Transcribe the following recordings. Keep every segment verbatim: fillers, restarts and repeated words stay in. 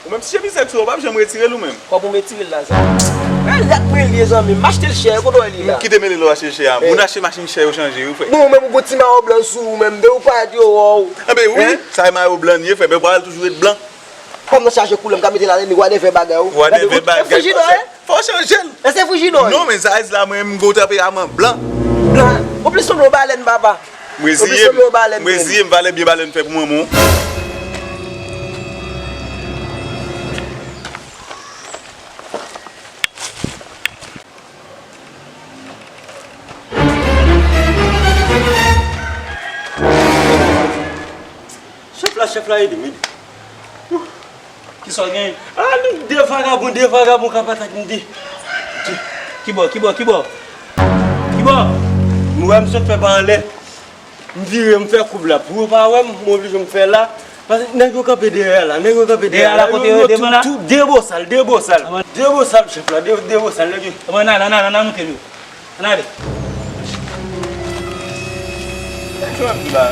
Ou menm, si se misye k sou ou, w p ap janm retire l ou menm. Kòman pou m retire l la, sa? Men lèt mwen li ye, zanmi m. M achte l chè, kote w wè li la? Ki te mele lè w achte l chè a? Moun achte machin chè, yo chanje, wi, frè. Bon, ou menm ou gon ti mayo blan sou ou menm, depi w parèt yo wè w. Anben wi, sa e mayo blan li ye, frè, men w pral toujou ret blan. Kòm nan chaje koulè, m ka mete la, nèg, whatever bagay ou. Whatever bagay. E frijidò, e? Fò w chanje l. E se frijidò, e? Non, men sa e la, mwen, m gon tanperaman blan. Blan. Ou plis sanble yon balèn, papa. Mwen ziye m, mwen ziye m, valè byen balèn fè pou manman w. Chèf la, chèf la, ede m, ede m. Kisa w genyen? A, nou de vagabon, de vagabon k ap atak m de. Kibò, kibò, kibò? Kibò? M wè m sot fè pa anlè. M vire, m fè koub la. Pou yo pa wè m, m oblije m fè la. Paske nèg yo kanpe dèyè la, nèg yo kanpe dèyè la. Dèyè la, kote yo, yo de bò la? Tou, tou, de bosal, de bosal. De bosal, chèf la, de, de bosal, nèg yo. Ann ale, ann ale, ann ale montre yo. Ann ale. Sa m di la?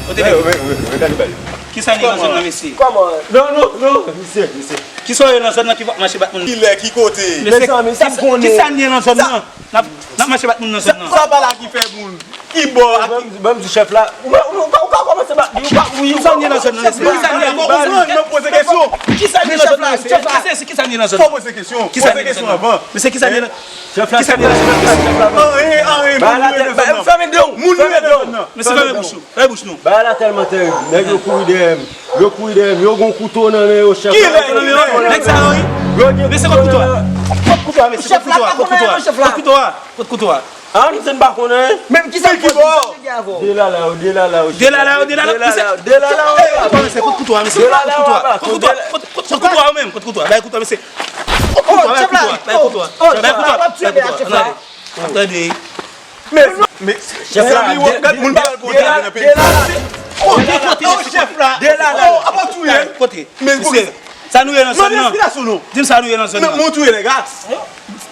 Kote nèg yo? Kisa n ye nan zòn nan, mesye? Kòman? Non, non, non, mesye, mesye. Kisa w ye nan zòn nan ki w ap mache bat moun? Kilè, ki kote? Mesye, mezanmi, sa m konnen. Kisa n ye nan zòn nan? N ap, n ap mache bat moun nan zòn nan. Sa pa la ki fè moun. Ki bò a ki... Ban m di chèf la. Ou, ou, ou ka, ou ka kòmanse bat li, ou ka, wi, ou ka kòmanse bat li. Kisa n ye nan zòn nan, mesye? Kisa n ye nan zòn nan? Poze kesyon. Kisa n ye nan zòn nan, mesye? Kisa n ye nan zòn nan? Fò poze kesyon. Poze kesyon avan. Mesye, kisa n ye nan... Chèf la, chèf la, chèf la. Anyen, anyen, moun nou ye nan zòn nan. Fèmen dan w. Moun nou ye nan zòn nan. Mesye, fèmen bouch nou. Fèmen bouch nou. Bagay la tèlman terib. Nèg yo kouri dèyè m. Yo kouri dèyè m. Yo gon kouto nan men yo, chèf la. Kilè? Nèg sa yo, wi. Yo gen kouto nan men yo. Kot kouto a, mesye? Kot kouto a? Kot kouto a? Kot kouto a? Kot kouto a? A, nou se n pa konnen. Menm kisa ki bò? Delala yo, delala yo. Delala yo, delala yo. Delala yo, delala yo. Kot kouto a, mesye? Kot kouto a, mesye? Kot kouto a? Kot kouto a? Kot, kot, kot kouto a ou menm? Kot kouto a? Bay kouto a, mesye. Kot kouto a? Bay kouto a? Bay kouto a? Bay kouto a? Bay kouto a? Ann ale. Tande. Men, men, chèf la, gad moun pa al kontre nan peyi. Kote, kote, kote, chèf la. Delala. Oh, apa w touye l? Kote? Men pou ki sa? Sa nou ye nan zòn nan? Di m sa nou ye nan zòn nan. Men moun touye nèg la.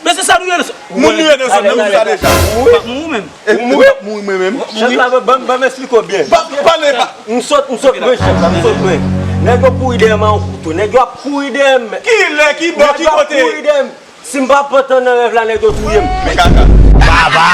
Men se sa nou ye nan zòn. Moun nou ye nan zòn nan, moun sa deja. Ou pa mouri menm. E ou mouri, w ap mouri mwen menm. Chèf la, ban, ban m eksplike w byen. Pa, pale pa. M sot, m sot mwen, chèf la, m sot mwen. Nèg yo kouri dèyè m a yon kouto. Nèg yo ap kouri dèyè m. Kilè, ki bò, ki kote? Nèg yo ap kouri dèyè m. Si m pa pran tan nan rèv la, nèg yo touye m. Men kaka. Baba.